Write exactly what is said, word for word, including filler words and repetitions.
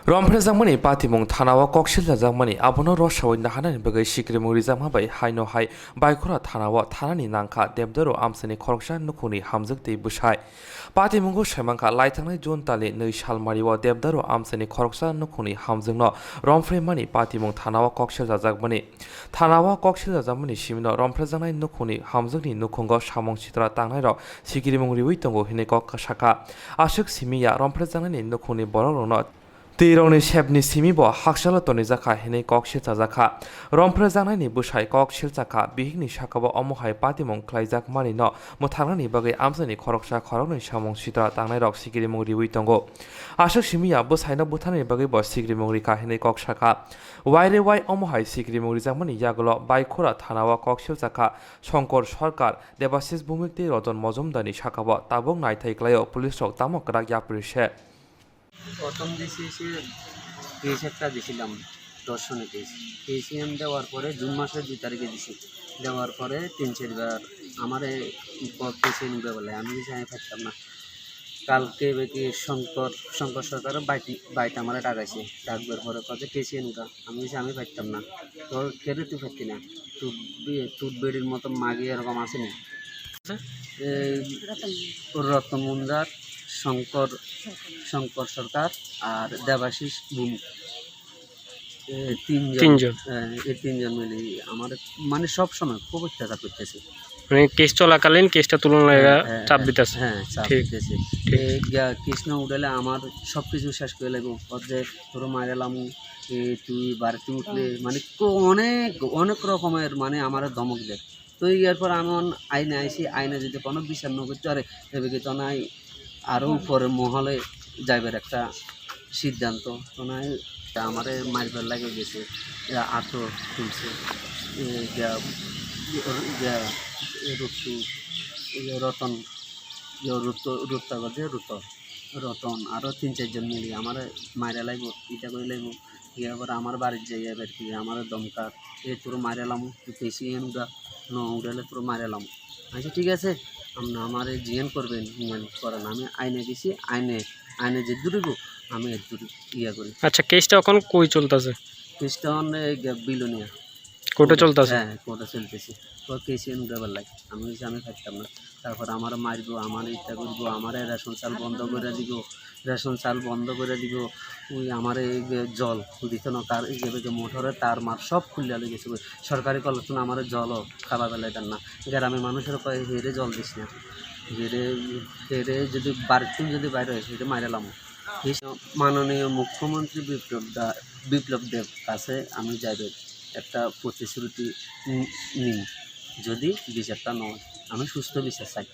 Romphrejakmani patimung thanao koksil chajakmani abono rosaui naharnani bagwi sikrimung rijakma bai haino hai Baikhora thanao thanani nangkha Debdaru amchaini khoroksa nukhungni hamjwk tei bwsai. Patimungo saimankha laithangnai June tali nwi salmario Debdaru amchaini khoroksa nukhungni hamjwkno romphreimani patimung thanao koksil chajakmani. Thanao koksil chajakmani simino romphrejaknai nukhungni hamjwkni nukhungo samung sitra tangnairok sikrimung riui tongo hinwi kok sakha. Aswk simi ya romphrejaknaini nukhungni borokrokno twi rokni sepni simi bo hakchalo tonijakha hinwi kok silchajakha. Romphrejaknaini bwsai kok silchakha, bihikni sakao omo hai patimung khlaijakmanino mwthangnani bagwi amchaini khoroksa khoroknwi samung sitra tangnairok sikrimung riui tongo. Aswk simi ya bwsaino butharnani bagwi bo sikrimung rikha hinwi kok sakha. Waire wai omo hai sikrimung rijakmani yagulo Baikhora thanao kok silchakha Shankar Sarkar, Debashish Bhowmik tei Roton Mojumdarni sakao tabuk naithai klaio police rok tamo kwrak yapri se. প্রথম দিছি সে কেস একটা দিছিলাম, দর্শনে case. KCM দেওয়ার পরে জুন মাসের দুই তারিখে দিছি। দেওয়ার পরে তিন চারবার আমারে ক-, কেসিএম উঠে বলে, আমি কিছু আমি পারতাম না। কালকে এবার কি শঙ্কর, শঙ্কর সরকারের বাইক, বাইক আমারে ডাকাইছে। ডাকবার পরে কথা কেসিএম উঠা, আমি কিছু আমি পারতাম না। তো কেন তুই পারতি না? তোর বে-, তোর বেড়ির মতো মাগি এরকম আসেনি। এই রতন মুন্ডার, শঙ্কর, শঙ্কর সরকার আর দেবাশিস ভৌমিক। এই তিনজন, তিনজন। হ্যাঁ, এই তিনজন মিলে আমার মানে সব সময় খুব অত্যাচার করতেছে। মানে কেস চলাকালীন কেসটা তুলনা লাগা হ্যাঁ, হ্যাঁ, চাপ হ্যাঁ, দিতেছে। হ্যাঁ, চাপ ঠিক, দিতেছে। ঠিক। এই গা-, কেস না উঠালে আমার সব কিছু শেষ করে লাগবো। ওর যে তোর মায়ের এলাম, এ, তুই বাড়িতে উঠলে, মানে, কো-, অনেক, অনেক রকমের, মানে, আমার ধমক দেয়। তো এরপর আমি অন-, আইনে আইছি, আইনে যদি কোনো বিচার না করতে পারে, এবার তো নাই আরো উপরে মহলে যাইবার একটা সিদ্ধান্ত। তো নাই আমারে মারবার লাগে গেছে, এ, আতো তুলছে, এ, গিয়া, গিয়া, এ, রুকু, এ, রতন, ইয়ে, রুত-, রুত্তা গজে রুত-, রতন, আরো তিন চারজন মিলি আমারে মারে লাইবো, ইটা করে লাইবো। গিয়া আবার আমার বাড়ির যাই এবার কি আমারে দমকা, এ তোর মারে লামু, তুই বেশি এন উড়া, ন উড়ালে তোর মারে লামু। আচ্ছা, ঠিক আছে, আপনি আমারে জিএন করবেন, জিএন করেন। আমি আইনে গেছি, আইনে, আইনে যে দূরিব, আমি এর দূরে ইয়া করি। আচ্ছা, কেসটা এখন কই চলতেছে? কেসটা অনেক বিলোনিয়া। কোর্টে চলতেছে? হ্যাঁ, কোর্টে চলতেছে। তো কেসিএম উঠাবার লাগে। আমি বলছি, "আমি থাকতাম না।" তারপর আমার মারবো, আমার ইটা করবো, আমার রেশন চাল বন্ধ করে দিব, রেশন চাল বন্ধ করে দিব। ওই আমার এই যে জল দিত না, তার এই যে, যে মোটরে তার মার সব খুললে লই গেছে। ওই সরকারি কলের জন্য আমার জলও খাওয়া বেলায় দেন না। গ্রামের মানুষের কয়ে, "হেরে জল দিস না, হেরে, হেরে যদি বাড়িতে যদি বাইরে হয়, হেরে মারে লামো।" এই মাননীয় মুখ্যমন্ত্রী বিপ্লব দা, বিপ্লব দেব কাছে আমি যাইবে একটা প্রতিশ্রুতি নি-, নিই, যদি বিচারটা না হয়, আমি সুস্থ বিচার চাই।